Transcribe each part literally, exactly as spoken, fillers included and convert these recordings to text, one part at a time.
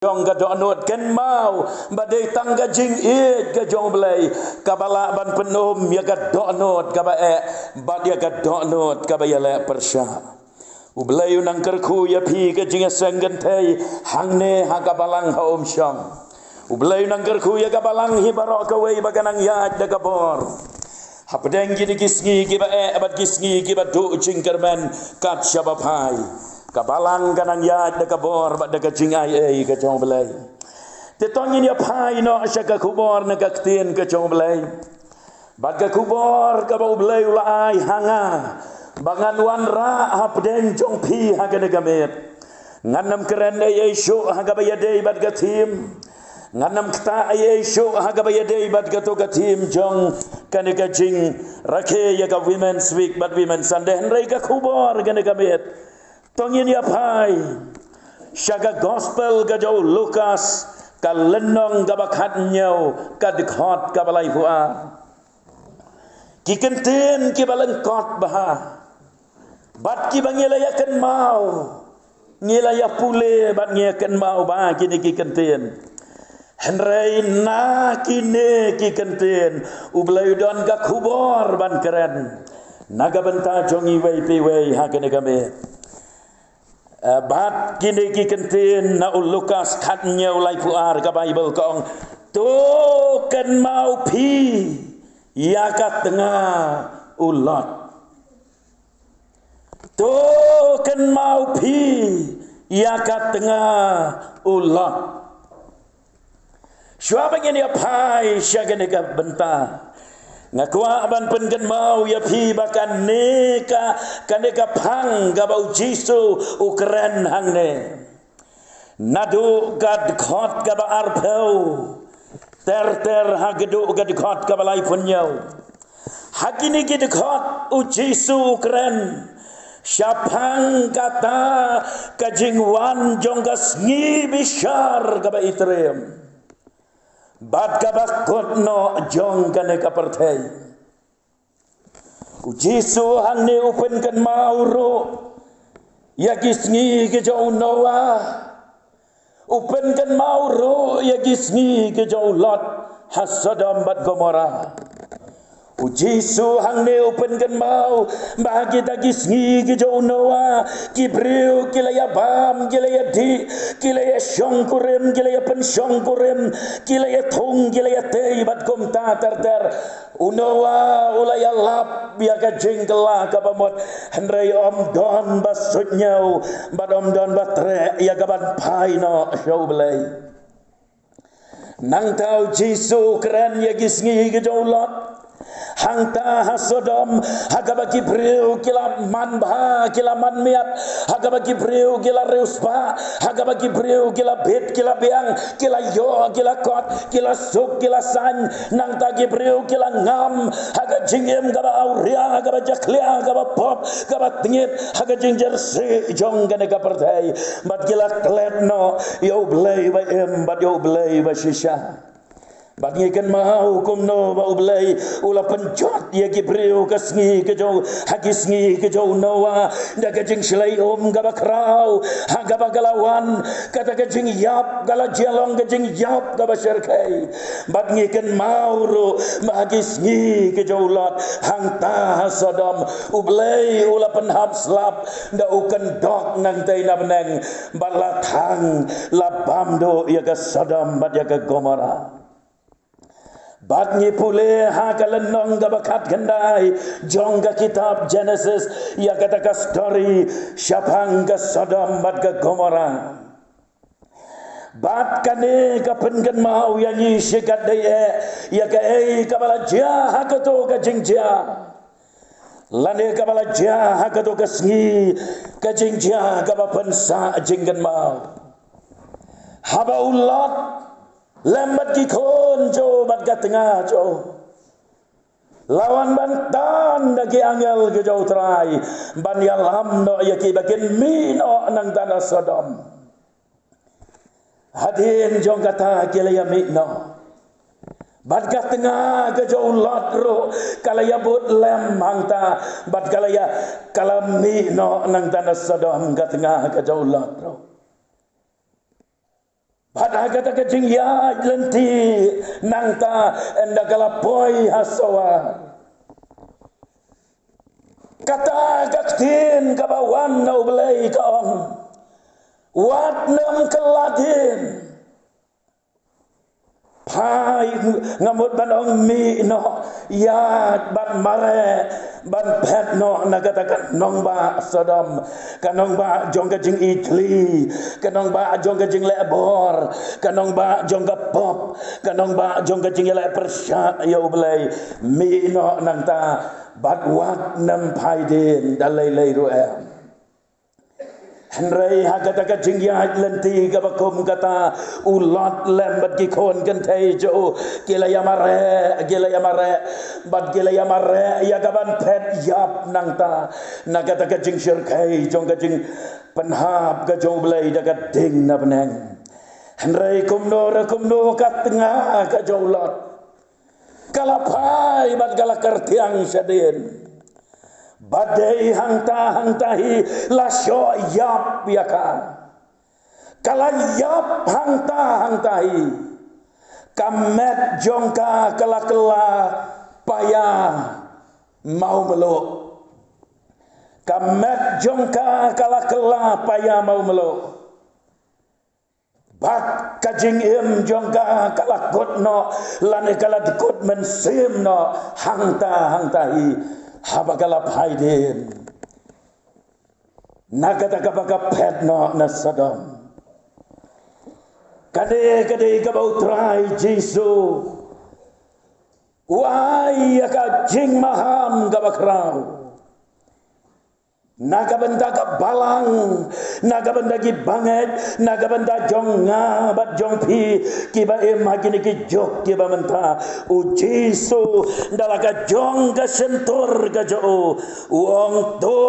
jong ka dohnud. Kynmaw ba dei tang ka jingïeit ka jong U Blei kaba lah ban pynum ïa ka dohnud kaba eh bad ïa ka dohnud kaba ïaleh pyrshah. U Blei u nang kyrkhu ïa phi ka jingïaseng kynthei hangne ha ka balang ha Umshong. U Blei u nang kyrkhu ïa ka balang hi baroh kawei ba ka nang ïaid da ka bor. Hapdeng kine ki sngi kiba eh bad ki sngi kiba duh jingkyrmen kat shaba phai, ka balang ka nang ïaid da ka bor bad da ka jingaiei ka jong U Blei. Te to ngin ïa phai noh sha ka khubor na ka ktien ka jong U Blei. Bad ka khubor kaba U Blei u la ai ha nga ba ngan wanrah hapdeng jong phi ha kane ka miet. Ngan ym kren ei ei shuh ha kaba ïadei bad ka thim. Ngan ym ktah ei ei shuh ha kaba ïadei bad kato ka thim jong kane ka jingrakhe ïa ka Women's Week bad Women's Sunday. Hynrei ka khubor kane ka miet, to ngin ïa phai sha ka gospel ka jong u Lukas, ka lynnong kaba khathynñiew, ka dkhot kaba laiphew ar. Ki kyntien kiba lyngkot bha bad kiba ngi la ïa kynmaw, ngi la ïa pule bad ngi ïa kynmaw bha kine ki kyntien. Hynrei na kine ki kyntien U Blei u don ka khubor ban kren na ka bynta jong iwei pa iwei ha kane ka miet. Eh, bad kine ki kyntien na u Lukas khathynñiew, laiphew ar, ka Baibl ka ong, to kynmaw phi ïa ka tnga u Lot. To kynmaw phi ïa ka tnga u Lot. Shuwa ba ngin ïa phai sha kane ka bynta, nga kwah ban pynkynmaw ïa phi ba kane ka, kane ka phang kaba u Jisu u kren hangne, naduh ka dkhot kaba arphew ter ter haduh ka dkhot kaba laiphew hynñiew. Ha kine ki dkhot u Jisu u kren shaphang kata ka jingwan jong ka sngi bishar kaba itriem bad kaba kut noh jong kane ka pyrthei. U Jisu hangne u pynkynmaw ruh ïa ki sngi ki jong u Noah. U pynkynmaw ruh ïa ki sngi ki jong u Lot ha Sodom bad Gomorrah. U Jisu hangne u pynkynmaw ba kita ki sngi ki jong u Noah, ki briew ki la ïa bam, ki la ïa dih, ki la ïa shongkurim, ki la ïa pynshongkurim, ki la ïa thung, ki la ïa tei bad kumta ter ter. U Noah u la ïalap ïa ka jingkylla kaba mut, hynrei ym don ba suidñiew bad ym don ba treh ïa ka ban phai noh sha U Blei. Nangta u Jisu u kren ïa ki sngi ki jong u Lot. Hangta ha Sodom, ha kaba ki briew ki la manbha, ki la manmiat, ha kaba ki briew ki la riewspah, ha kaba ki briew ki la bit, ki la biang, ki la ïoh, ki la kot, ki la suk, ki la saiñ. Nangta ki briew ki la ngam ha ka jingim kaba awria, kaba jakhlia, kaba pop, kaba tngit ha ka jingjyrsieh jong kane ka pyrthei. Bad ki la klet noh ïa U Blei ba im bad ïa U Blei ba shisha. Bad ngi kynmaw kumno ba U Blei u la pynjot ïa ki briew ka sngi ka jong, ha ki sngi ka jong u Noah, da ka jingshlei um kaba khraw, ha kaba ka la wan kata ka jingïap, ka la jia long ka jingïap kaba shyrkhei. Bad ngi kynmaw ruh ba ha ki sngi ka jong u Lot, hangta ha Sodom, U Blei u la pynhap slap da u kyndok nangtei na bneng, bad la thang, la bam duh ïa ka Sodom bad ïa ka Gomorrah. Bad ngi pule ha ka lynnong kaba khatkhyndai jong ka kitab Genesis ïa kata ka story shaphang ka Sodom bad ka Gomorrah. Bad kane ka pynkynmaw ïa ngi shikatdei eh ïa kaei kaba la jia ha kato ka jingjia, lane kaba la jia ha kato ka sngi, ka jingjia kaba pynsah jingkynmaw. Haba u Lot lem bad ki khun jong u bad ka tnga jong u, la wan ban tan da ki angel ki jong U Trai ban ïalam noh ïa ki ba kin mih noh nangta na Sodom. Hadien jong kata ki la ïa mih noh. Bad ka tnga ka jong u Lot ruh ka la ïa bud lem hangta, bad ka la ïa, ka la mih noh nangta na Sodom ka tnga ka jong u Lot ruh. Kata ka jingïaid lynti nangta ynda ka la poi ha Soar. Kata ka ktien kaba wan na U Blei ka ong, wat nym kylla dien. Phai, nga mut ban ong, mih noh, ïaid bad mareh ban phet noh na kata ka nongbah Sodom, ka nongbah jong ka jingitkhlieh, ka nongbah jong ka jingleh bor, ka nongbah jong ka pop, ka nongbah jong ka jingïaleh pyrshah ïa U Blei. Mih noh nangta bad wat nym phai dien da lei lei ruh em. Hynrei ha kata ka jingïaid lynti kaba kum kata, u Lot lem bad ki khun kynthei jong u ki la ïa mareh, ki la ïa mareh, bad ki la ïa mareh ïa kaban phet ïap nangta na kata ka jingshyrkhei jong ka jingpynhap ka jong U Blei da ka ding na bneng. Hynrei kumno re kumno, ka tnga ka jong u Lot ka la phai bad ka la kyrtiang shadien. Bad dei hangta hangta hi la shoh ïap ïa ka. Ka la ïap hangta hangta hi. Ka met jong ka ka la kylla paia mawmluh. Ka met jong ka ka la kylla paia mawmluh. Bad ka jingim jong ka ka la kut noh, lane ka la dkut mynsiem noh hangta hangta hi, haba ka la phai dien na kata kaba ka phet noh na Sodom. Kane ka dei kaba U Trai Jisu u ai ïa ka jingmaham kaba khraw na ka bynta ka balang, na ka bynta ki bangeit, na ka bynta jong nga bad jong phi kiba im ha kine ki juk kiba mynta. U Jisu da la ka jong ka shyntur ka jong u, u ong, to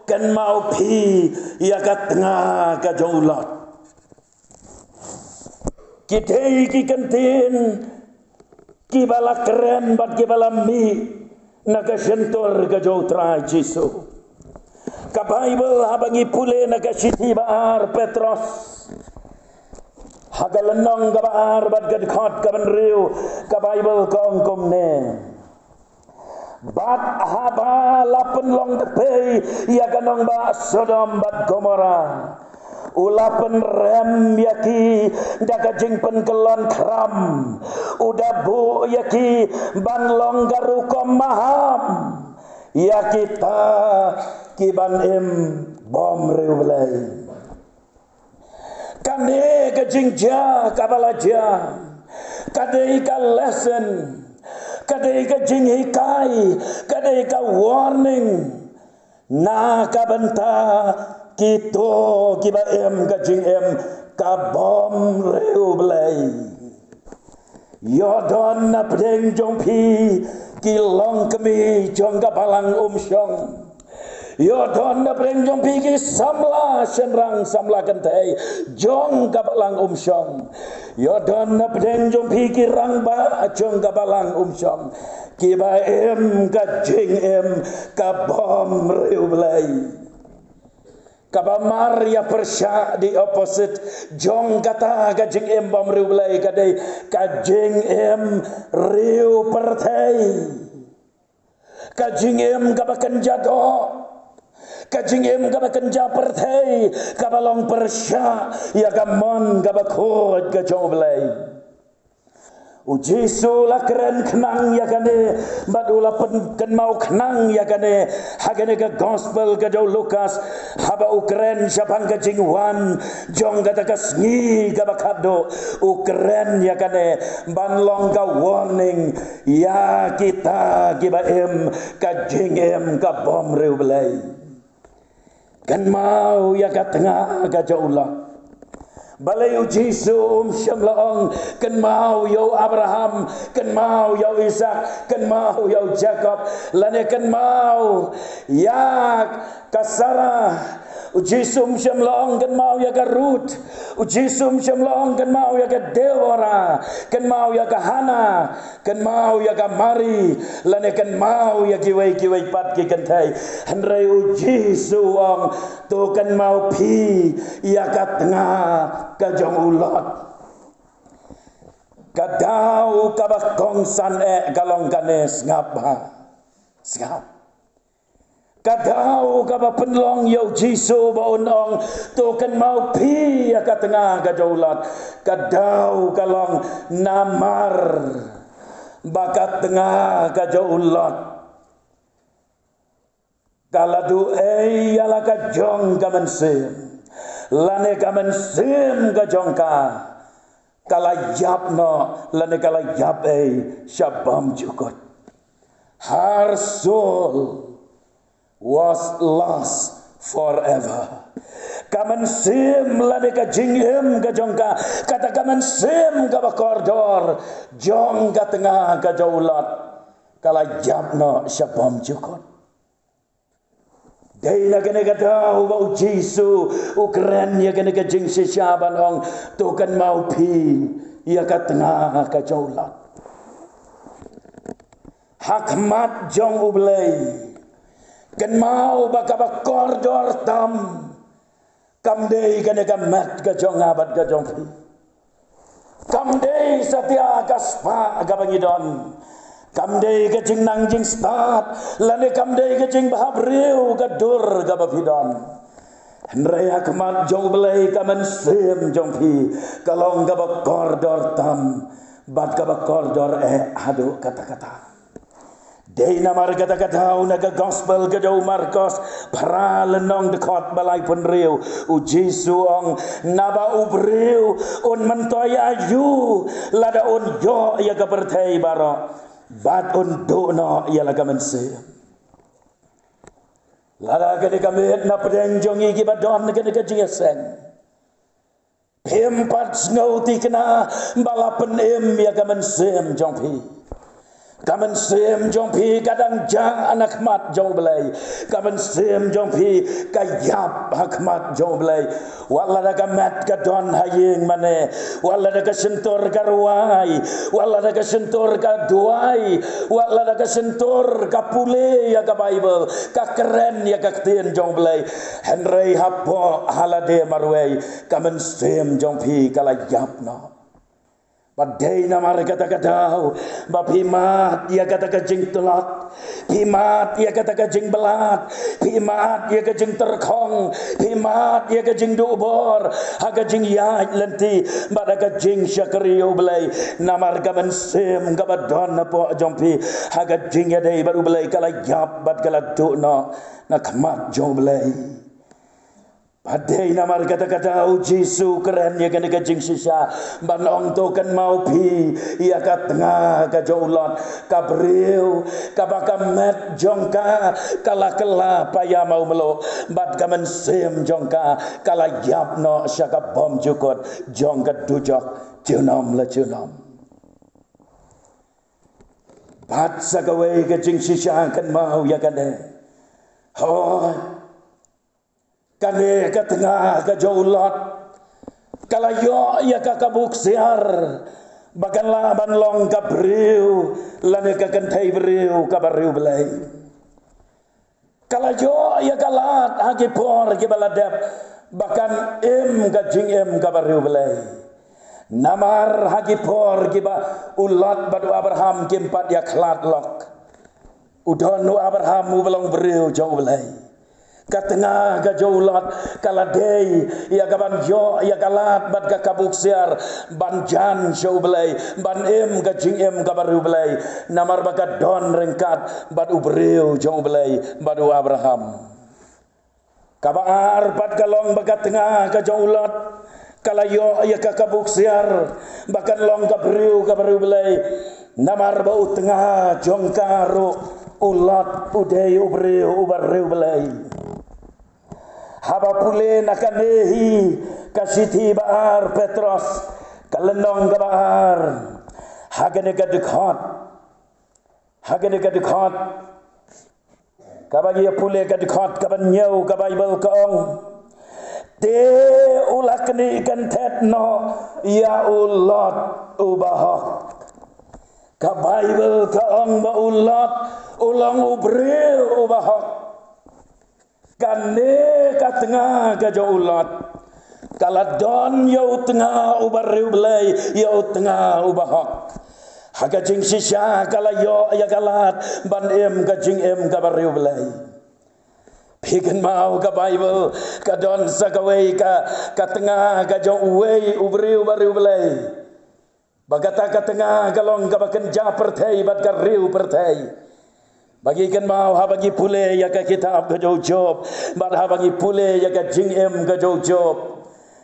kynmaw phi ïa ka tnga ka jong u Lot. Ki dei ki kyntien kiba la kren bad kiba la mih na ka shyntur ka jong U Trai Jisu. Ka Baibl, haba ngi pule na ka shithi ba ar Petros, ha ka lynnong kaba ar bad ka dkhot kaba hynriew, ka Baibl ka ong kumne: Bad haba la pynlong dpei ïa ka nongbah Sodom bad Gomora, u la pynrem ïa ki da ka jingpynkyllon khram, u da buh ïa ki ban long ka rukom maham ïa kita ki ban im bymriewblei. Kane ka jingjia kaba la jia ka dei ka lesson, ka dei ka jinghikai, ka dei ka warning na ka bynta kito kiba im ka jingim ka bymriewblei. Ïoh don na pdeng jong phi ki longkmie jong ka balang umshong. Ïoh don na pdeng jong phi ki samla shynrang samla kynthei jong ka balang umshong. Ïoh don na pdeng jong phi ki rangbah jong ka balang umshong kiba im ka jingim ka bymriewblei. Kaba mar ïa pyrshah, the opposite jong kata ka jingim bymriewblei ka dei ka jingim riewblei pyrthei. Ka jingim kaba kynja doh, ka jingim kaba kynja pyrthei, kaba long pyrshah ïa ka mon kaba khuid ka jong U Blei. U Jisu u la kren khnang ïa kane, bad u la pynkynmaw khnang ïa kane ha kane ka gospel ka jong u Lukas, haba u kren shaphang ka jingwan jong kata ka sngi kaba khatduh, u kren ïa kane ban long ka warning ïa kita kiba im ka jingim ka bymriewblei. Kynmaw ïa ka tnga ka jong u Lot. Balei u Jisu um shym la ong, kynmaw ïa u Abraham, kynmaw ïa u Isak, kynmaw ïa u Jakob, lane kynmaw ïa ka Sarah, U Jisu um shym la ong kynmaw ïa ka Ruth. U Jisu um shym la ong kynmaw ïa ka Deborah, kynmaw ïa ka Hannah, kynmaw ïa ka Mary, lane kynmaw ïa kiwei kiwei pat ki kynthei. Hynrei u Jisu u ong, to kynmaw phi ïa ka tnga ka jong u Lot. Ka daw kaba kongsan eh ka long kane, sngap bha. Sngap. Ka daw kaba pynlong ïa u Jisu ba un ong, to kynmaw phi ïa ka tnga ka jong u Lot. Ka daw ka long namar ba ka tnga ka jong u Lot ka la duh ei ïa la ka jong ka mynsiem, lane ka mynsiem ka jong ka ka la ïap noh, lane ka la ïap ei sha bymjukut. Her soul was lost forever. Ka mynsiem lane ka jingim ka jong ka, kata ka mynsiem kaba kordor jong ka tnga ka jong u Lot, ka la ïap noh sha bymjukut. Dei na kane ka daw ba u Jisu u kren ïa kane ka jingshisha ban ong, to kynmaw phi ïa ka tnga ka jong u Lot. Ha khmat jong U Blei, kynmaw ba kaba kordor tam kam dei kane ka met ka jong nga bad ka jong phi. Kam dei satia ka spah kaba ngi don. Kam dei ka jingnang jingstad, lane kam dei ka jingbhabriew ka dur kaba phi don. Hynrei ha khmat jong U Blei ka mynsiem jong phi ka long kaba kordor tam bad kaba kordor eh haduh katta katta. Dei namar kata ka daw na ka gospel ka jong u Markos phra lynnong dkhot ba laiphew hynriew, u Jisu u ong, naba u briew un myntoi aïu lada un ïoh ïa ka pyrthei baroh bad un duh noh ïa la ka mynsiem. Lada kane ka miet na pdeng jong ngi kiba don kane ka jingïaseng, phim pat sngew thikna ba la pynim ïa ka mynsiem jong phi. Ka mynsiem jong phi ka dang jah na khmat jong U Blei. Ka mynsiem jong phi ka ïap ha khmat jong U Blei. Wat lada ka met ka don ha ïing mane, wat lada ka shyntur ka rwai, wat lada ka shyntur ka duwai, wat lada ka shyntur ka pule ïa ka Baibl, ka kren ïa ka ktien jong U Blei, hynrei hapoh ha lade marwei ka mynsiem jong phi ka la ïap noh. Bad dei namar kata ka daw ba phi mad ïa kata ka jingtlot, phi mad ïa kata ka jingbyllad, phi mad ïa ka jingtyrkhong, phi mad ïa ka jingduh bor ha ka jingïaid lynti bad ha ka jingshakri U Blei, namar ka mynsiem kaba don hapoh jong phi ha ka jingïadei bad U Blei ka la ïap bad ka la duh noh na khmat jong U Blei. Bad dei namar kata ka daw u Jisu u kren ïa kane ka jingshisha ban ong, to kynmaw phi ïa ka tnga ka jong u Lot, ka briew kaba ka met jong ka ka la kylla païam ha u mluh, bad ka mynsiem jong ka ka la ïap noh sha ka bymjukut jong ka dujok junom la junom. Bad sa kawei ka jingshisha, kynmaw ïa kane. Hooid, kane ka tnga ka jong u Lot ka la ïoh ïa ka kabu ksiar ba kan lah ban long ka briew lane ka kynthei briew kaba riewblei. Ka la ïoh ïa ka lad ha ki por kiba la dep ba kan im ka jingim kaba riewblei. Namar ha ki por kiba u Lot bad u Abraham kim pat ïakhlad lok, u don u Abraham uba long briew jong U Blei. Ka tnga ka jong u Lot ka la dei ïa ka ban ïoh ïa ka lad bad ka kabu ksiar ban jan sha U Blei, ban im ka jingim kaba riewblei, namar ba ka don ryngkat bad u briew jong U Blei bad u Abraham. Kaba ar pat ka long ba ka tnga ka jong u Lot ka la ïoh ïa ka kabu ksiar ba kan long ka briew kaba riewblei, namar ba u tnga jong ka ruh u Lot u dei u briew uba riewblei. Haba pule na kane hi ka shithi ba ar Petros, ka lynnong kaba ar, ha kane ka dkhot, ha kane ka dkhot kaba ngi ïa pule, ka dkhot kaba hynñiew, ka Baibl ka ong, Te u la knieh kynthet noh ïa u Lot uba hok. Ka Baibl ka ong ba u Lot u long u briew uba hok. Kane ka tnga ka jong u Lot ka la don ïa u tnga uba riewblei, ïa u tnga uba hok. Ha ka jingshisha ka la ïoh ïa ka lad ban im ka jingim kaba riewblei. Phi kynmaw, ka Baibl ka don sa kawei ka, ka tnga ka jong uwei u briew ba riewblei. Ba kata ka tnga ka long kaba kynja pyrthei bad ka riew pyrthei. Ba ngi kynmaw haba ngi pule ïa ka kitab ka jong u Job bad haba ngi pule ïa ka jingim ka jong u Job,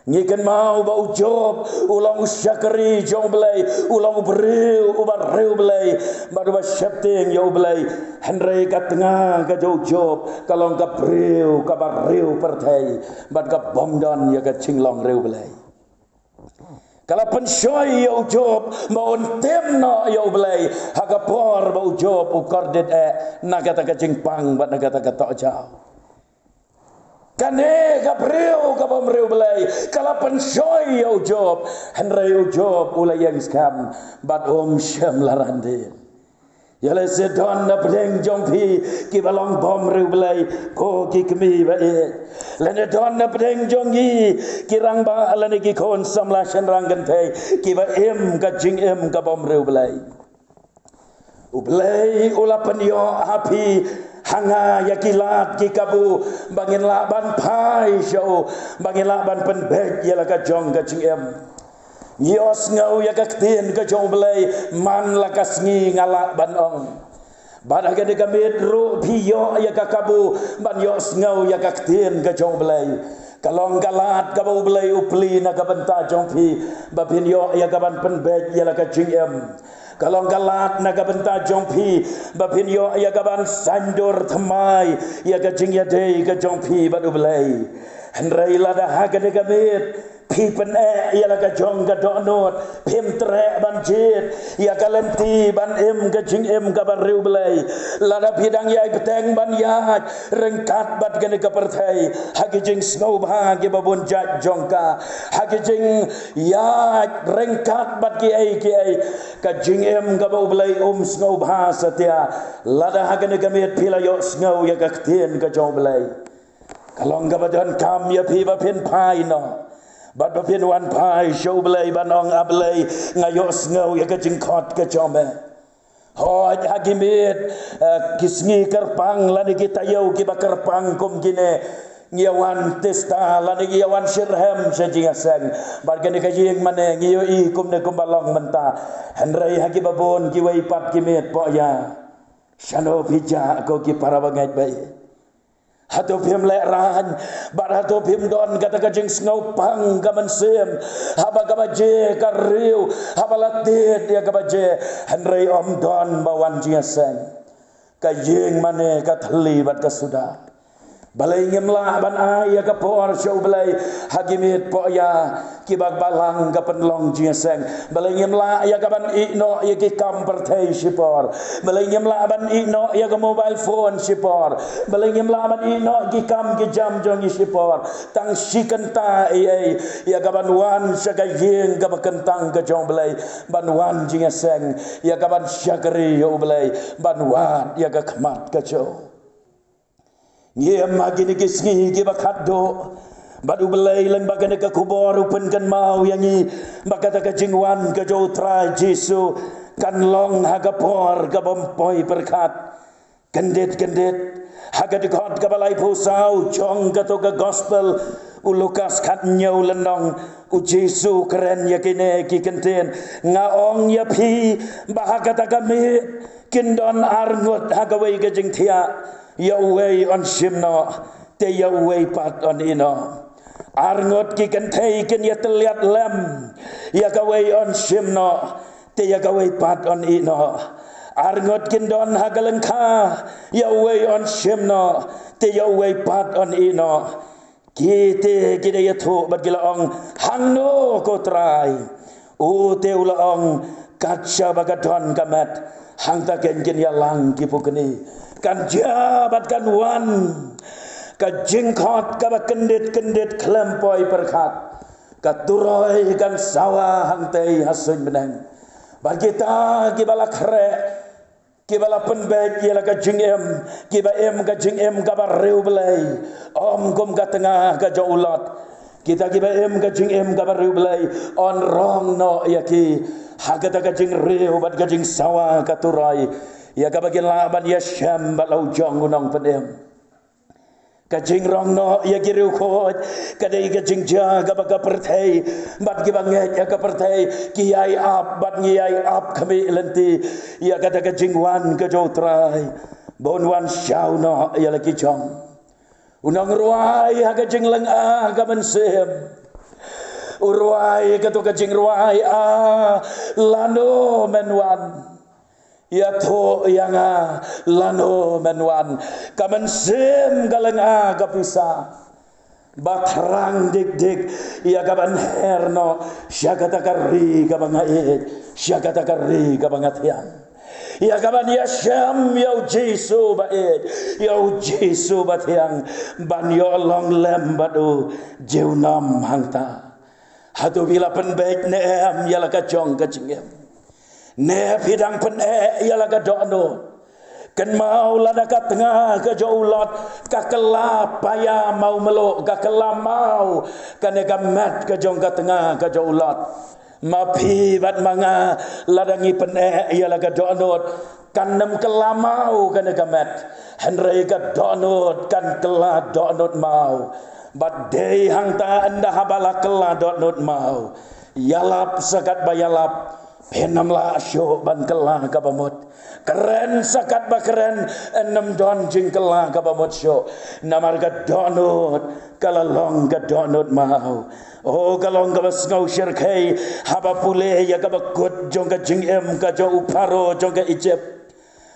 ngi kynmaw ba u Job u long u shakri jong u Blei, u long u briew uba riewblei bad uba sheptieng ïa u Blei. Hynrei ka tnga ka jong u Job ka long ka briew kaba riew pyrthei bad ka bym don ïa ka jinglong riewblei. Ka la pynshoi ïa u Job ba un tim noh ïa u Blei ha ka por ba u Job u kordit eh na kata ka jingpang bad na kata ka tohjaw. Kane ka briew ka bym riewblei ka la pynshoi ïa u Job, hynrei u Job u la ïeng skhem bad um shym la randien. Ïa lehse don na pdeng jong phi kiba long bym riewblei, ko ki kmie ba ïeit. Lane don na pdeng jong ngi ki rangbah lane ki khun samla shynrang kynthei kiba im ka jingim ka bym riewblei. U Blei u la pynïoh ha phi ha nga ïa ki lad ki kabu ba ngin lah ban phai sha u, ba ngin lah ban pynbeit ïa la ka jong ka jingim. Ngi ïohsngew ïa ka ktien ka jong u Blei man la ka sngi, nga lah ban ong. Bad ha kane ka miet ruh phi ïoh ïa ka kabu ban ïohsngew ïa ka ktien ka jong u Blei. Ka long ka lad kaba u Blei u plie na ka bynta jong phi ba phin ïoh ïa ka ban pynbeit ïa la ka jingim. Ka long ka lad na ka bynta jong phi ba phin ïoh ïa ka ban saiñdur thymmai ïa ka jingïadei ka jong phi bad u Blei. Hynrei lada ha kane ka miet phi pyneh ïa la ka jong ka dohnud, phim treh ban jied ïa ka lynti ban im ka jingim kaba riewblei, lada phi dang ïai bteng ban ïaid ryngkat bad kane ka pyrthei ha ki jingsngewbha kiba bun jait jong ka, ha ki jingïaid ryngkat bad kiei kiei, ka jingim kaba u Blei um sngewbha satia. Lada ha kane ka miet phi la ïohsngew ïa ka ktien ka jong u Blei, ka long kaba donkam ïa phi ba phin phai noh bad ba phin wan phai sha u Blei ban ong, A Blei, nga ïohsngew ïa ka jingkhot ka jong me. Hooid, ha ki miet, eh, ki sngi kyrpang lane ki taïew kiba kyrpang kum kine, ngi ïa wan tista lane ngi ïa wan shitrhem sha jingïaseng bad kane ka ïing mane ngi ïohi kumne kumba long mynta. Hynrei ha kiba bun kiwei pat ki miet, pok ïa shano phi jah, ko ki para bangeit ba ïeit. Hato phim lehraiñ bad hato phim don kata ka jingsngewpang ka mynsiem haba ka baje ka riew, haba la tied ïa ka baje, hynrei ym don ba wan jingïaseng? Ka ïing mane ka thylli bad ka suda. Balei ngim lah ban ai ïa ka por sha u Blei ha ki miet, pok ïa kiba balang ka pynlong jingïaseng? Balei ngim lah ïa ka ban ïeh noh ïa ki kam pyrthei shipor? Balei ngim lah ban ïeh noh ïa ka mobile phone shipor? Balei ngim lah ban ïeh noh ki kam ki jam jong ngi shipor? Tang shi kynta ei ei ïa ka ban wan sha ka ïing kaba kyntang ka jong u Blei, ban wan jingïaseng, ïa ka ban shakri ïa u Blei, ban wad ïa ka khmat ka jong u. Ngi im ha kine ki sngi kiba khatduh bad u Blei lyngba kane ka khubor u pynkynmaw ïa ngi ba kata ka jingwan ka jong u Trai Jisu kan long ha ka por kaba ym poi pyrkhat. Kyndit kyndit, ha ka dkhot kaba laiphew saw jong kato ka gospel u Lukas khathynñiew lynnong, u Jisu u kren ïa kine ki kyntien, nga ong ïa phi ba ha kata ka miet kin don arngut ha kawei ka jingthiah, ïa uwei yn shim noh, te ïa uwei pat yn ïeh noh. Arngut ki kynthei kin ïa tylliat lem, ïa kawei yn shim noh, te ïa kawei pat yn ïeh noh. Arngut kin don ha ka lyngkha, ïa uwei yn shim noh, te ïa uwei pat yn ïeh noh. Ki te ki da ïathuh bad ki la ong, hangno ko Trai? U te u la ong, kat shaba ka don ka met, hangta kein kin ïalang ki pukni. Kan jia bad kan wan. Ka jingkhot kaba kyndit kyndit khlem poi pyrkhat, ka turoi kan sawa hangtei ha suiñ bneng. Bad kita kiba la khreh, kiba la pynbeit ïa la ka jingim, kiba im ka jingim kaba riewblei, ym kum ka tnga ka jong u Lot. Kita kiba im ka jingim kaba riewblei, yn rong noh ïa ki ha kata ka jingriew bad ka jingsawa ka turoi, ïa kaba kin lah ban ïashem bad la u jong u nongpynim. Ka jingrong noh ïa ki riewkhuid ka dei ka jingjia kaba ka pyrthei bad kiba ngeit ïa ka pyrthei ki ïai ap bad ngi ïai ap khmih lynti ïa kata ka jingwan ka jong u Trai ba un wan shaw noh ïa la ki jong. U nongrwai ha ka jinglynga ka mynsiem, u rwai kato ka jingrwai, ah, lano men wan. Ïathuh ïa nga lano men wan. Ka mynsiem ka lynga ka pisa ba thrang dik dik ïa kaban her noh sha kata ka ri kaba nga ïeit, sha kata ka ri kaba nga thiang, ïa kaban ïashem ïa u Jisu ba ïeit, ïa u Jisu ba thiang, ban ïoh long lem bad u junom hangta. Hato phi la pynbeit ne em ïa la ka jong ka jingim? Ne phi dang pyneh ïa la ka dohnud? Kynmaw lada ka tnga ka jong u Lot ka kylla paia maw mluh, ka kylla maw kane ka met ka jong ka tnga ka jong u Lot. Ma phi bad ma nga, lada ngi pyneh ïa la ka dohnud, kan ym kylla maw kane ka met, hynrei ka dohnud kan kylla dohnud maw. Bad dei hangta ynda haba la kylla dohnud maw, ïalap sa katba ïalap, phin ym lah shuh ban kylla kaba mut. Kren sa katba kren, yn ym don jingkylla kaba mut shuh. Namar ka dohnud ka la long ka dohnud maw. Oh, ka long kaba sngew shyrkhei haba pule ïa kaba kut jong ka jingim ka jong u Pharaoh jong ka Egypt.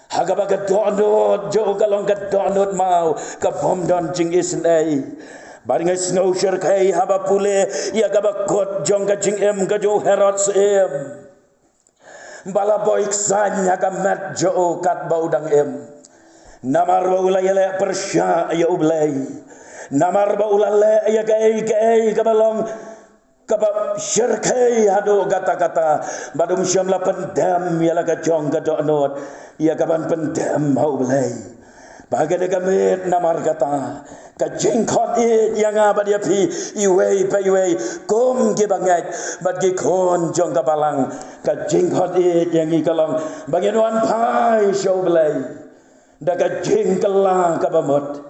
Ha kaba ka dohnud jong u ka long ka dohnud maw, ka bym don jingisynei. Bad nga sngew shyrkhei haba pule ïa kaba kut jong ka jingim ka jong u Herod Syiem, ba la boi ksain ha ka met jong u katba u dang im. Namar ba u la ïaleh pyrshah ïa U Blei. Namar ba u la leh ïa kaei kaei kaba long kaba shyrkhei haduh katta katta, bad um shym la pyndem ïa la ka jong ka dohnud ïa kaban pyndem ha U Blei. Ba kane ka miet namar kata, ka jingkhot ïeit ïa nga bad ïa phi iwei pa iwei kum kiba ngeit bad ki khun jong ka balang. Ka jingkhot ïeit ïa ngi ka long ba ngin wan phai sha U Blei da ka jingkylla kaba mut.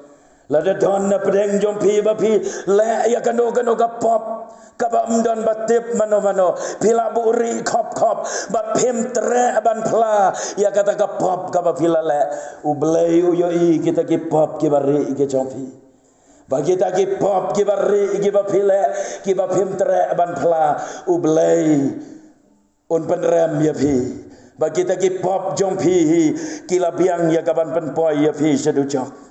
Lada don na pdeng jong phi ba phi leh ïa kano kano ka pop kaba ym don ba tip mano mano, phi la buhrieh khop khop bad phim treh ban phla ïa kata ka pop kaba phi la leh. U Blei u ïohi kita ki pop kiba rieh ki jong phi. Ba kita ki pop kiba rieh kiba phi leh, kiba phim treh ban phla, U Blei un pynrem ïa phi. Ba kita ki pop jong phi hi ki la biang ïa kaban pynpoi ïa phi sha dujok.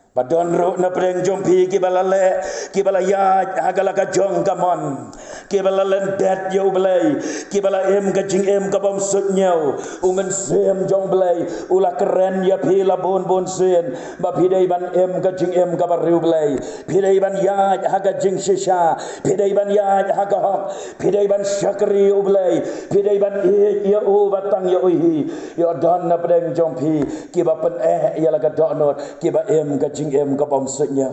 Ba don ruh na pdeng jong phi kiba la leh, kiba la ïaid ha ka la ka jong ka mon, kiba la lyndet ïa U Blei, kiba la im ka jingim ka bym suidñiew. U Mynsiem jong U Blei u la kren ïa phi la bun bun sien ba phi dei ban im ka jingim kaba riewblei. Phi dei ban ïaid ha ka jingshisha, phi dei ban ïaid ha ka hok, phi dei ban shakri U Blei, phi dei ban ïeit ïa u ba tang ïa u hi. Ïoh don na pdeng jong phi kiba pyneh ïa la ka dohnud, kiba im ka jingim ka bym suidñiew.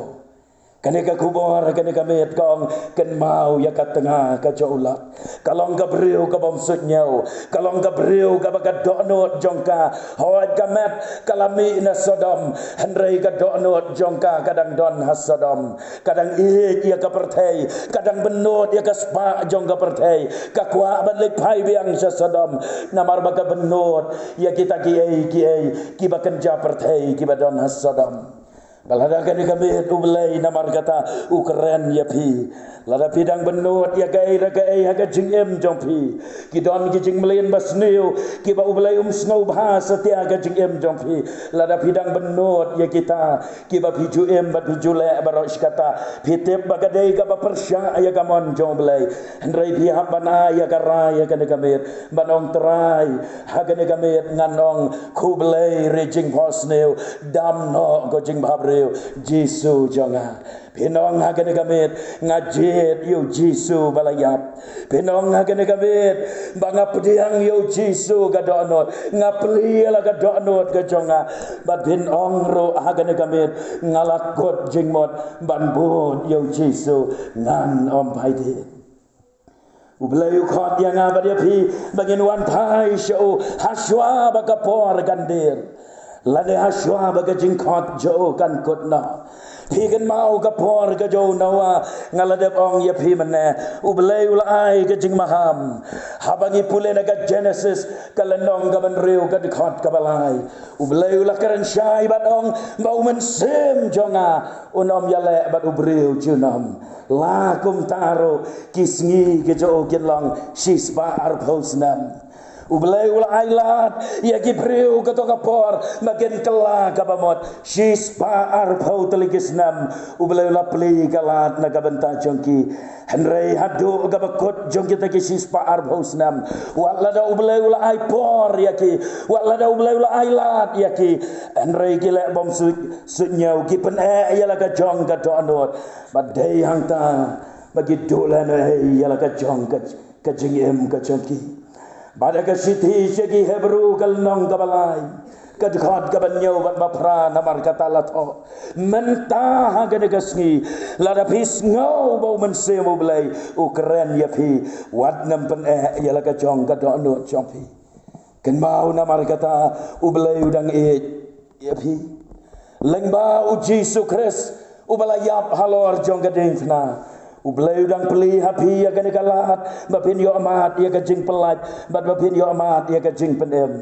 Kane ka khubor, kane ka miet ka ong, kynmaw ïa ka tnga ka jong u Lot. Ka long ka briew ka bym suidñiew, ka long ka briew kaba ka dohnud jong ka, hooid ka met ka la mih na Sodom, hynrei ka dohnud jong ka ka dang don ha Sodom. Ka dang ïeit ïa ka pyrthei, ka dang bynnud ïa ka spah jong ka pyrthei, ka kwah ban leit phai biang sha Sodom, namar ba ka bynnud ïa kita kiei kiei kiba kynja pyrthei kiba don ha Sodom. Ba lada kane ka miet U Blei namar kata u kren ïa phi. Lada phi dang bynnud ïa kaei re kaei ha ka jingim jong phi, ki don ki jingmlien basniew kiba U Blei um sngewbha satia ka jingim jong phi. Lada phi dang bynnud ïa kita kiba phi ju im bad phi ju leh baroh shi katta, phi tip ba ka dei kaba pyrshah ïa ka mon jong U Blei. Hynrei phi hap ban ai ïa ka rai ïa kane ka miet, ban ong, Trai, ha kane ka miet ngan ong, khublei re jingphohsniew, dam noh ko jingbhabriew. Jisu jong nga. Phin ong ha kane ka miet, nga jied ïa u Jisu ba la ïap. Phin ong ha kane ka miet, ba nga pdiang ïa u Jisu ka dohnud, nga plie ïa la ka dohnud ka jong nga. Bad phin ong ruh ha kane ka miet, nga la kut jingmut ban bud ïa u Jisu, ngan ym phai dien. U Blei u khot ïa nga bad ïa phi ba ngin wan phai sha u ha shuwa ba ka por kan dier, lane ha shuwa ba ka jingkhot jong u kan kut noh. Phi kynmaw ka por ka jong u Noah, nga la dep ong ïa phi mynne. U Blei u la ai ka jingmaham. Haba ngi pule na ka Genesis, ka lynnong kaba hynriew, ka dkhot kaba lai, U Blei u la kren shai bad ong ba u mynsiem jong nga un ym ïaleh bad u briew junom. La kumta ruh ki sngi ki jong u kin long shispah arphew snem. U Blei u la ai lad ïa ki briew kato ka por ba kin kylla kaba mut shispah arphew tylli ki snem. U Blei u la plie ka lad na ka bynta jong ki. Hynrei haduh kaba kut jong kita ki shispah arphew snem, wat lada U Blei u la ai por ïa ki, wat lada U Blei u la ai lad ïa ki, hynrei ki leh bym suit, suit ñiew, ki pyneh ïa la ka jong ka dohnud. Bad dei hangta ba ki duh lehnohei ïa la ka jong ka, ka jingim ka jong ki. Bad ha ka shithi sha ki Hebru ka lynnong kaba lai, ka dkhot kaba hynñiew bad ba phra, namar kata la thoh: Mynta ha kane ka sngi, lada phi sngew ba u mynsiem U Blei u kren ïa phi, wat nym pyneh ïa la ka jong ka dohnud jong phi. Kynmaw, namar kata U Blei u dang ïeit ïa phi. Lyngba u Jisu Khrist uba la ïap halor jong ka diengphna, U Blei u dang plie ha phi ïa kane ka lad ba phin ïoh mad ïa ka jingpyllait bad ba phin ïoh mad ïa ka jingpynim.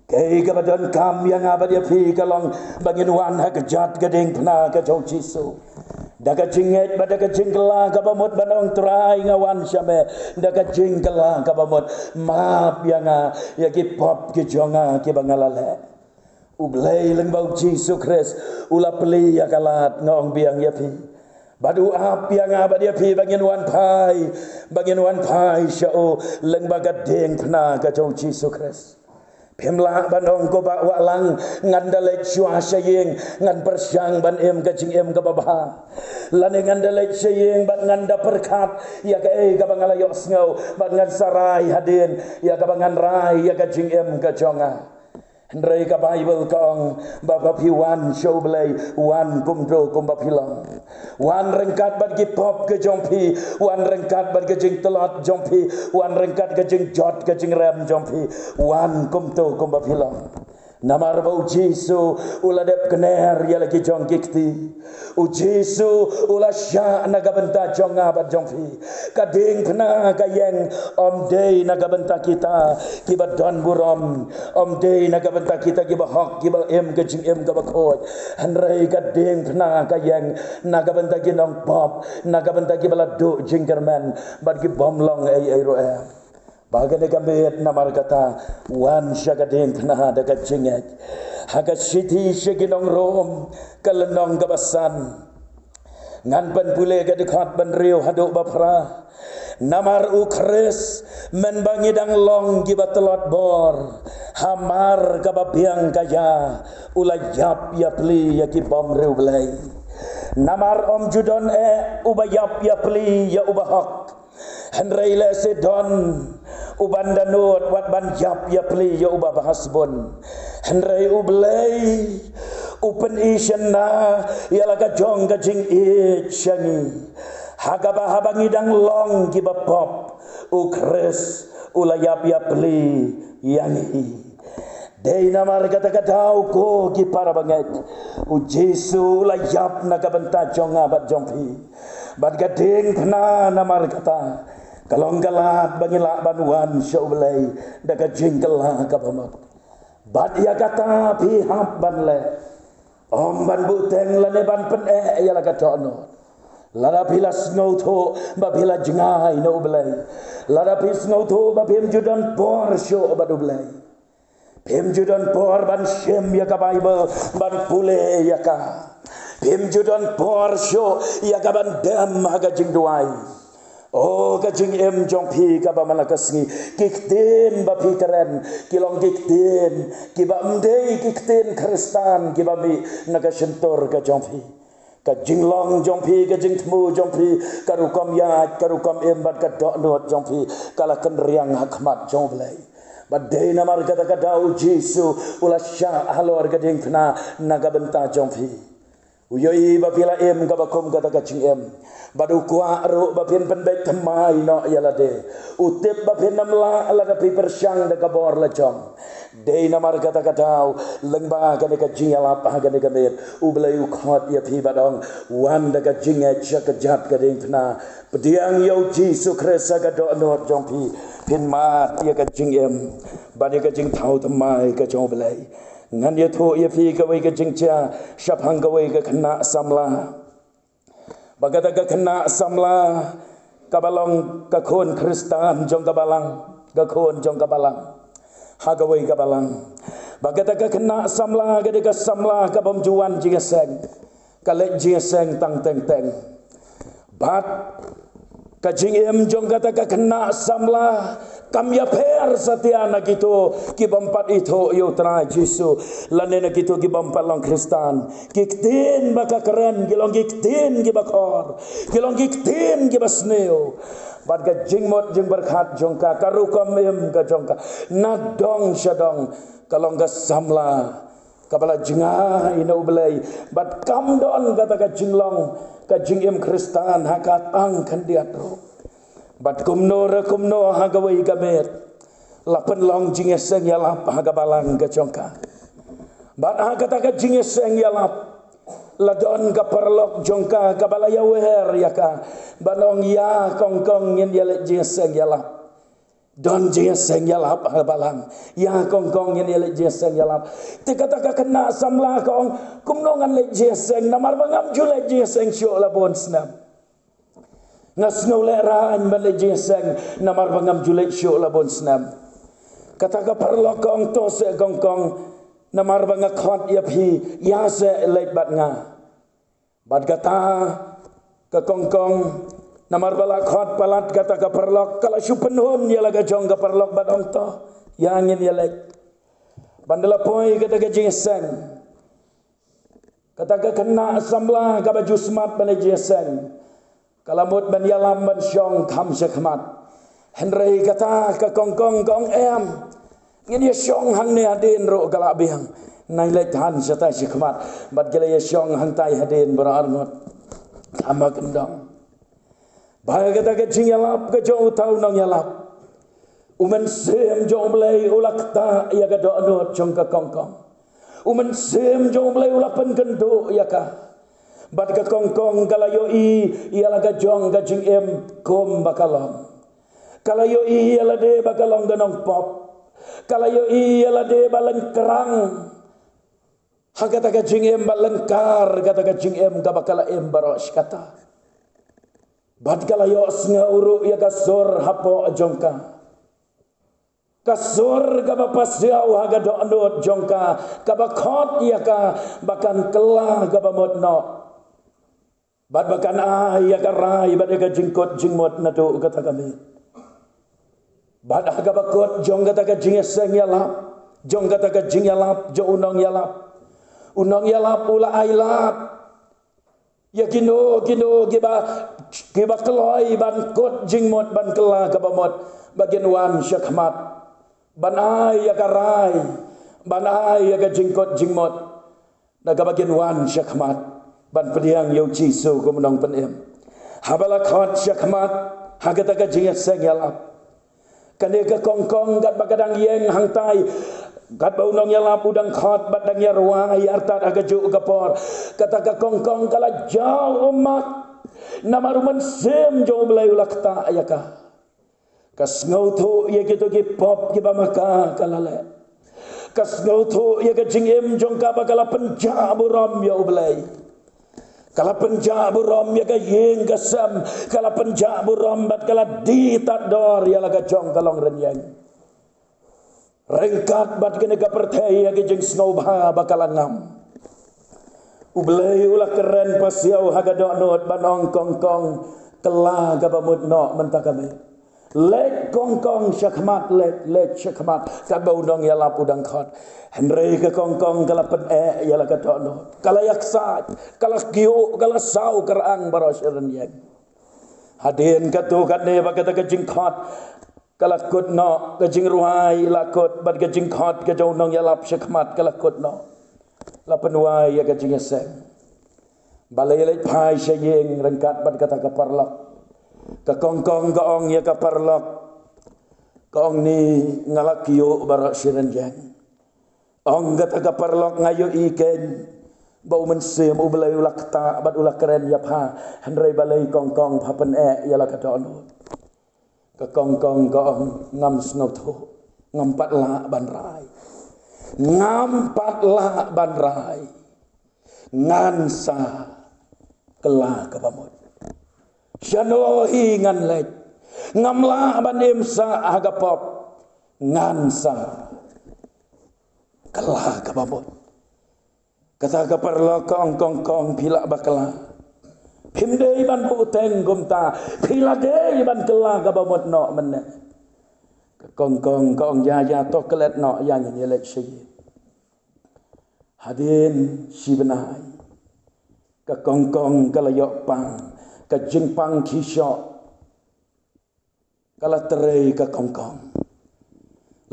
Kaei kaba donkam ïa nga bad ïa phi ka long ba ngin wan ha ka jot ka diengphna ka jong u Jisu da ka jingngeit bad da ka jingkylla kaba mut ban ong: Trai, nga wan sha me da ka jingkylla kaba mut. Map ïa nga ïa ki pop ki jong nga kiba nga la leh. U Blei lyngba u Jisu Khrist u la plie ïa ka lad, nga ong biang ïa phi. Bad u ap ïa nga bad ïa phi ba ngin wan phai, ba ngin wan phai sha u lyngba ka diengphna ka jong u Jisu Khrist. Phim lah ban ong, ko Bah Wahlang, ngan da leit shuwa sha ïing, ngan pyrshang ban im ka jingim kaba bha. Lane ngan da leit sha ïing bad ngan da pyrkhat ïa kaei kaba nga la ïohsngew bad ngan sa rai hadien ïa kaba ngan rai ïa ka jingim ka jong nga. Hynrei ka Baibl ka ong ba, ba phi wan sha U Blei, wan kumto kumba phi long. Wan ryngkat bad ki pop ki jong phi, wan ryngkat bad ka jingtlot jong phi, wan ryngkat ka jingjot ka jingrem jong phi, wan kumto kumba phi long. Namar ba u Jisu u la dep kner ïa la ki jong ki kti. U Jisu u la shah na ka bynta jong nga bad jong phi. Ka diengphna ka ïeng ym dei na ka bynta kita kiba don burom, ym dei na ka bynta kita kiba hok, kiba im ka jingim kaba khuid. Hynrei ka diengphna ka ïeng na ka bynta ki nongpop, na ka bynta kiba la duh jingkyrmen bad ki bym long ei ei ruh em. Ba kane ka miet, namar kata, wan sha ka diengphna da ka jingngeit. Ha ka shithi sha ki nong Rom, ka lynnong kaba san, ngan pynpule ka dkhot ba hynriew haduh ba phra. Namar u Khrist, mynba ngi dang long kiba tlot bor, hamar kaba biang ka ïa, u la ïap ïapli ïa ki bym riewblei. Namar ym ju don eh uba ïap ïapli ïa uba hok. Hynrei lehse don uban da nud wat ban ïap ïapli ïa uba bha sbun. Hynrei U Blei u pyni shynna ïa la ka jong ka jingïeit sha ngi, ha kaba haba ngi dang long kiba pop, u Khrist u la ïap ïapli ïa ngi. Dei namar kata ka daw, ko ki para bangeit, u Jisu u la ïap na ka bynta jong nga bad jong phi. Bad ka diengphna namar kata ka long ka lad ba ngi lah ban wan sha U Blei da ka jingkylla kaba mut. Bad ïa kata phi hap ban leh. Ym ban buhteng lane ban pyneh ïa la ka dohnud. Lada phi la sngewthuh ba phi la jngai na U Blei, lada phi sngewthuh ba phim ju don por shuh bad U Blei, phim ju don por ban shim ïa ka Baibl, ban pule ïa ka, phim ju don por shuh ïa ka ban dem ha ka jingduwai, O ka jingim jong phi kaba man la ka sngi, ki ktien ba phi kren ki long ki ktien kiba ym dei ki ktien Khristan kiba mih na ka shyntur ka jong phi. Ka jinglong jong phi, ka jingthmu jong phi, ka rukom ïaid, ka rukom im bad ka dohnud jong phi ka la kynriang ha khmat jong U Blei. Bad dei namar kata ka daw U Jisu u la shah halor ka diengphna na ka bynta jong phi. U ïohi ba phi la im kaba kum kata ka jingim. Bad u kwah ruh ba phin pynbeit thymmai noh ïa lade. U tip ba phin ym lah lada phi pyrshang da ka bor la jong. Dei namar kata ka daw, lyngba kane ka jingïalap ha kane ka miet, U Blei u khot ïa phi bad ong, wan da ka jingngeit sha kjat ka diengphna. Pdiang ïa U Jisu Khrist ha ka dohnud jong phi. Phin mad ïa ka jingim bad ïa ka jingthaw thymmai ka jong U Blei. Ngan ïathuh ïa phi kawei ka jingjia shaphang kawei ka khynnah samla. Ba kata ka khynnah samla kaba long ka khun Khristan jong ka balang, ka khun jong ka balang. Ha kawei ka balang. Ba kata ka khynnah samla, kata ka samla kabym ju wan jingïaseng. Ka leit jingïaseng tang teng teng. Bad ka jingim jong kata ka khynnah samla kam ïapher satia na kito kibym pat ithuh ïa U Trai Jisu, lane na kito kibym pat long Khristan. Ki ktien ba ka kren ki long ki ktien kiba khor, ki long ki ktien kiba sniew. Bad ka jingmut jingpyrkhat jong ka, ka rukom im ka jong ka, na dong sha dong, ka long ka samla kaba la jngai na U Blei. Bad kam don kata ka jinglong ka jingim Khristan ha ka tang khyndiat ruh. Bad kumno re kumno ha kawei ka miet la pynlong jingïaseng ïalap ha ka balang ka jong ka. Bad ha kata ka jingïaseng ïalap la don ka paralok jong ka kaba la ïawer ïa ka. Bad ong, ïa kong kong ngin ïaleit jingïaseng ïalap. Don jingïaseng ïalap ha balang. Ïa kong kong ngin ïaleit jingïaseng ïalap. Te kata ka khynnah samla ka ong, kumno ngan leit jingïaseng namar ba ngam ju leit jingïaseng shuh la bun snem. Nga sngew lehraiñ ban leit jingïaseng namar ba ngam ju leit shuh la bun snem. Kata ka paralok ka ong, to seh kong kong, namar ba nga khot ïa phi, ïa seh leit bad nga. Bad kata ka kong kong, namar ba la khot palat kata ka paralok, ka la shu pynhun ïa la ka jong ka paralok bad ong, to ïa ngin ïaleit. Bad ynda la poi kata ka jingïaseng, kata ka khynnah samla kaba ju smat ban leit jingïaseng, ka la mut ban ïalam ban shong kham sha khmat. Hynrei kata ka kong kong ka ong, em, ngin ïashong hangne hadien ruh ka la biang. Nang leit than shatai sha khmat. Bad ki la ïashong hangtai hadien baroh arngut. Tama kyndong. Ba kata ka jingïalap ka jong uta u nongïalap, U Mynsiem jong U Blei u la ktah ïa ka dohnud jong ka kong kong. U Mynsiem jong U Blei u la pynkynduh ïa ka. Bad ka kong kong ka la ïohi ïa la ka jong ka jingim kum ba ka long. Ka la ïohi ïa lade ba ka long ka nongpop. Ka la ïohi ïa lade ba lyngkrang ha kata ka jingim, ba lyngkar kata ka jingim kaba ka la im baroh shi katta. Bad ka la ïohsngew ruh ïa ka sur hapoh jong ka. Ka sur kaba pasiaw ha ka dohnud jong ka, kaba khot ïa ka ba kan kylla kaba mut noh. Bad ba kan ai ïa ka rai bad ïa ka jingkut jingmut naduh kata ka miet. Bad ha kaba kut jong kata ka jingïaseng ïalap, jong kata ka jingïalap jong u nongïalap, u nongïalap u la ailad ïa kino kino kiba, kiba kloi ban kut jingmut, ban kylla kaba mut, ba kin wan sha khmat, ban ai ïa ka rai, ban ai ïa ka jingkut jingmut. Na kaba kin wan sha khmat ban pdiang ïa u Jisu kum u nongpynim. Haba la khot sha khmat ha kata ka jingïaseng ïalap, kane ka kong kong katba ka dang ïeng hangtai, katba u nongïalap u dang khot bad dang ïarwai artat ha kajuh ka por, kata ka kong kong ka la jaw ummat. Namar u Mynsiem jong U Blei u la ktah ïa ka. Ka sngewthuh ïa kito ki pop kiba ma ka ka la leh. Ka sngewthuh ïa ka jingim jong ka ba ka la pynjah burom ïa U Blei. Ka la pynjah burom ïa ka ïing ka sem, ka la pynjah burom bad ka la die tad dor ïa la ka jong ka longrynïeng. Ryngkat bad kane ka pyrthei ïa ka jingsngewbha ba ka la ngam, U Blei u la kren pasiaw ha ka dohnud ban ong, kong kong, Kylla kaba mut noh mynta ka miet. Leit kongkong shakhmat, leit, leit shakhmat. Katba u nongïalap u dang khot. Hynrei ka kongkong ka la pyneh ïa la ka dohnud. Ka la ïaksaid, ka la kyiuh, ka la saw kyrang baroh shi rynïeng. Hadien katto katne ba kata ka jingkhot ka la kut noh, ka jingrwai la kut, bad ka jingkhot ka jong u nongïalap shakhmat ka la kut noh. La pynwai ïa ka jingïaseng. Balei leit phai sha ïing ryngkat bad kata ka paralok? Ka kongkong ka ong ïa ka paralok, ka ong, ni nga la kyiuh baroh shi rynïeng. Ong kata ka paralok, nga ïohi kein ba u Mynsiem U Blei u la ktah bad u la kren ïa pha, hynrei balei kongkong pha pyneh ïa la ka dohnud? Ka kongkong ka ong, ngam sngewthuh, ngam pat lah ban rai. Ngam pat lah ban rai. Ngan sa kylla kaba mut. Shano hi ngan leit? Ngam lah ban im sah ha ka pop. Ngan sa kylla kaba mut. Kata ka paralok ka ong, kongkong, phi lah bakla. Phim dei ban buhteng kumta. Phi la dei ban kylla kaba mut noh mynne. Ka kongkong ka ong, ïa, ïa, to klet noh, ïa ngin ïaleit sha ïing. Hadien shi bnai, ka kongkong ka la ïoh pang, ka jingpang shisha. Ka la trei ka kongkong.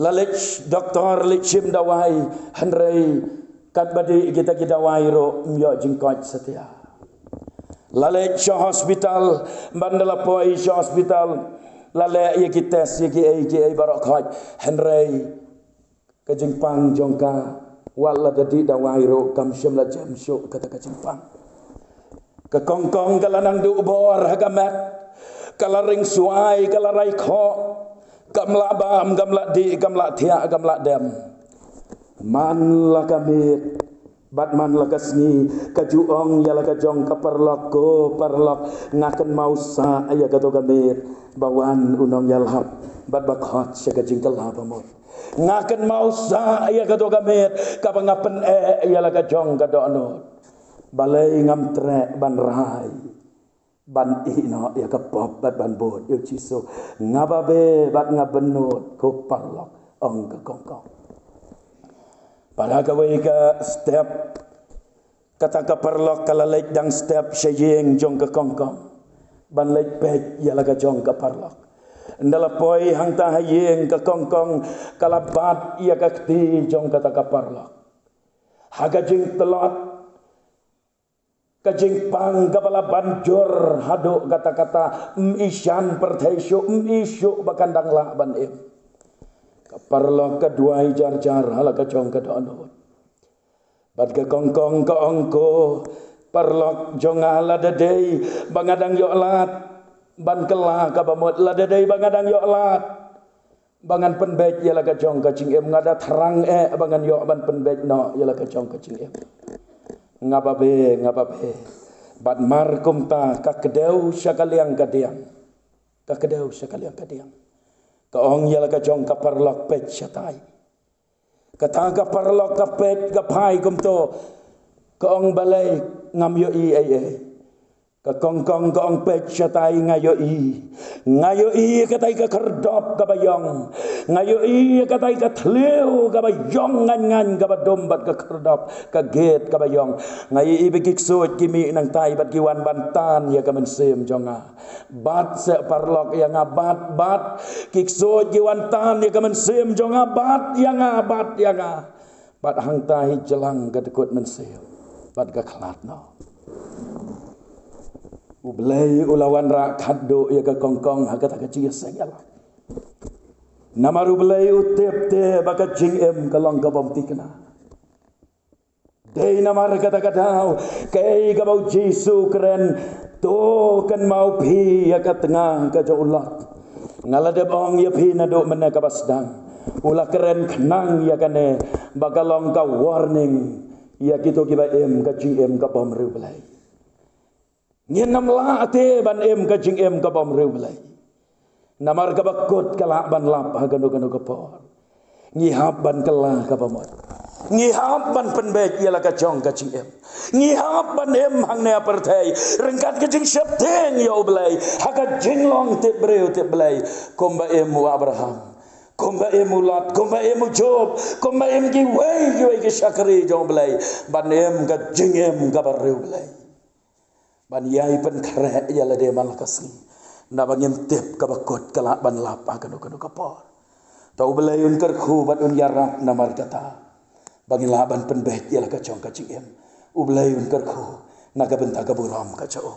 La leit doktor, leit shim dawai, hynrei katba dih kita ki dawai ruh ym ïoh jingkoit satia. La leit sha hospital, ban da la poi sha hospital, la leh ïa ki test, ïa kiei kiei baroh khoit, hynrei ka jingpang jong ka, wat la da dih dawai ruh kam shym la jem shuh kata ka jingpang. Ka kongkong ka la nang duh bor ha ka met, ka la ring swai, ka la rai khoh, kam lah bam, kam lah dih, kam lah thiah, kam lah dem. Man la ka miet bad man la ka sngi, ka ju ong ïa la ka jong ka paralok, ko paralok, nga kynmaw sah ïa kato ka miet ba wan u nongïalap bad ba khot sha ka jingkylla ba mut. Nga kynmaw sah ïa kato ka miet kaba nga pyneh ïa la ka jong ka dohnud. Balei ngam treh ban rai ban ïeh noh ïa ka pop bad ban bud ïa u Jisu? Nga babe bad nga bynnud, ko paralok, ong ka kongkong. Para kawei ka step, kata ka paralok ka la leit dang step sha ïing jong ka kongkong ban leit peit ïa la ka jong ka paralok. Ynda la poi hangta ha ïing, ka kongkong ka la bat ïa ka kti jong kata ka paralok. Ha ka jingtlot, ka jingpang kaba la ban jur haduh katta katta, ym i shan pyrthei shuh, ym i shuh ba kan dang lah ban im. Ka paralok ka duwai jar jar ha la ka jong ka dohnud. Bad ka kongkong ka ong, ko paralok jong nga, lada dei ba nga dang ïoh lad ban kylla kaba mut, lada dei ba nga dang ïoh lad ba ngan pynbeit ïa la ka jong ka jingim, nga da thrang eh ba ngan ïoh ban pynbeit noh ïa la ka jong ka jingim. Nga babe, nga babe. Bad mar kumta ka kdew sha ka liang ka diang. Ka kdew sha ka liang ka diang. Ka ong ïa la ka jong ka paralok, peit shatai. Kata ka paralok ka peit, ka phai kumto. Ka ong, balei, ngam ïohi ei ei. Ka kongkong ka ong, peit shatai, nga ïohi. Nga ïohi katai ka khyrdop kaba ïong. Nga ïohi katai ka thliew kaba ïong ngaiñ ngaiñ, kaba dum bad ka khyrdop, ka gate kaba ïong. Nga ïohi ba ki ksuid ki mih nangtai bad ki wan ban tan ïa ka mynsiem jong nga. Bat seh paralok ïa nga, bat, bat. Ki ksuid ki wan tan ïa ka mynsiem jong nga, bat ïa nga, bat ïa nga. Bad hangta hi jlang ka dkut mynsiem bad ka khlad noh. U Blei u la wanrah khatduh ïa ka kongkong ha kata ka jingïaseng ïalam. Namar U Blei u tip te ba ka jingim ka long ka bym thikna. Dei namar kata ka daw, kaei kaba U Jisu u kren, to kynmaw phi ïa ka tnga ka jong u Lot. Nga la dep ong ïa phi naduh mynne kaba sdang. U la kren khnang ïa kane ba ka long ka warning ïa kito kiba im ka jingim ka bym riewblei. Ngin ym lah te ban im ka jingim ka bym riewblei. Namar kaba kut ka lah ban lap ha kano kano ka por. Ngi hap ban kylla kaba mut. Ngi hap ban pynbeit ïa la ka jong ka jingim. Ngi hap ban im hangne ha pyrthei ryngkat ka jingsheptieng ïa U Blei ha ka jinglong tip briew tip Blei, kumba im u Abraham, kumba im u Lot, kumba im u Job, kumba im kiwei kiwei ki shakri jong U Blei, ban im ka jingim kaba riewblei, ban ïai pynkhreh ïa lade man la ka sngi, naba ngim tip kaba kut ka lah ban lap ha kano kano ka por. To U Blei un kyrkhu bad un ïarap namar kata, ba ngin lah ban pynbeit ïa la ka jong ka jingim. U Blei un kyrkhu na ka bynta ka burom ka jong U.